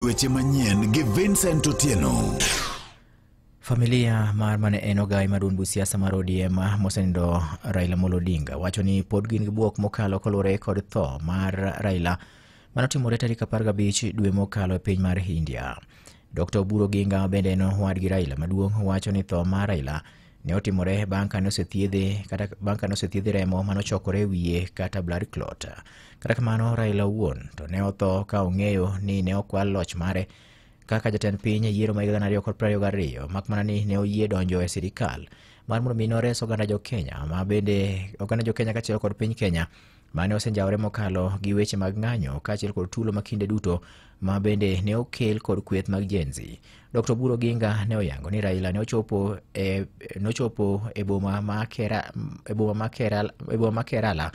Weche manyien gi Vincent Otieno. Familia mar mane en ogai mar duond buch siasa mar ODM mosenindo Raila Amolo Odinga wacho ni pod gin gi bwok mokalo koluwore kod tho mar Raila manotimore tarik 15 dwe mokalo e piny mar India. Dr. Oburu Oginga bende en owadgi Raila maduong' wacho ni tho mar Raila ne otimore bang' kane osethiedhe kata bang' kane osethiedhe remo manochokore e wiye kata blood clot. Kata kamano Raila owuon to ne otho ka ong'eyo ni ne okwal loch mare kaka jatend piny e yiero mar higa 2022, mak mana ni ne oyie donjo e sirikal mar mondo mi nores oganda jo Kenya ma bende oganda jo Kenya kaachiel kod piny Kenya mane osenjawore mokalo gi weche mag ng'anyo kaachiel kod tulo ma kinde duto ma bende ne okel kod kweth mag Gen Z. Dr. Oburu Oginga ne oyango ni Raila ne ochopo e nochopo e boma ma Kera, e boma ma Kerala, e boma ma Kerala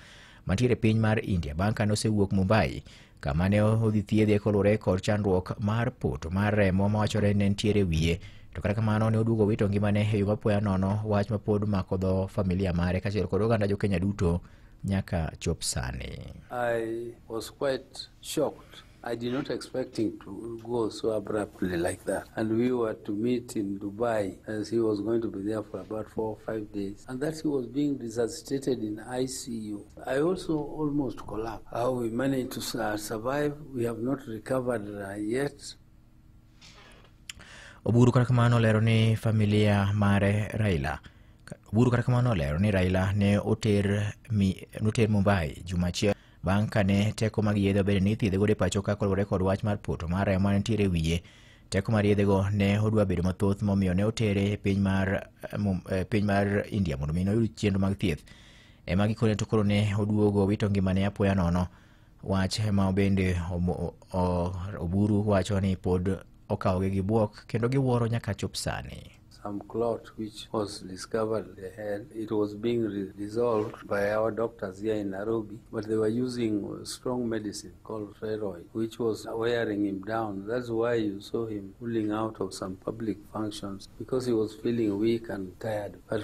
mantiere e piny mar India bang' kane osewuok Mumbai kama ne odhi thiedhe koluwore kod chandruok mar poto mar remo mawachore ne nitiere e wiye. To kata kamano ne oduogo wito ngimane e yo mapoya nono, wach ma pod mako dho familia mare kaachiel kod oganda jo Kenya duto nyaka chop sani. I was quite shocked. I did not expect him to go so abruptly like that. And we were to meet in Dubai as he was going to be there for about 4 or 5 days. And that he was being resuscitated in ICU. I also almost collapsed. How we managed to survive, we have not recovered yet. Oburu kata kamano olero ni familia mare Raila Oburu kata kamano olero ni Raila ne oter, mi, noter Mumbai juma achiel bang' kane teko mag yedhe obedo ni ithiedhe godo e pacho ka koluwore kod wach mar poto mar remo mane nitiere e wiye. Teko mar yedhego ne odwa bedo mathoth momiyo ne otere e piny mar, piny mar India mondo mi noyud chenro mag thieth. Ema gikone to koro ne oduogo wito ngimane apoya nono. Wach ma bende Oburu wacho ni pod okawogi gi bwok kendo giwuoro nyaka chop sani. Some clot which was discovered in the head. It was being dissolved by our doctors here in Nairobi, but they were using strong medicine called steroid, which was wearing him down. That's why you saw him pulling out of some public functions, because he was feeling weak and tired. But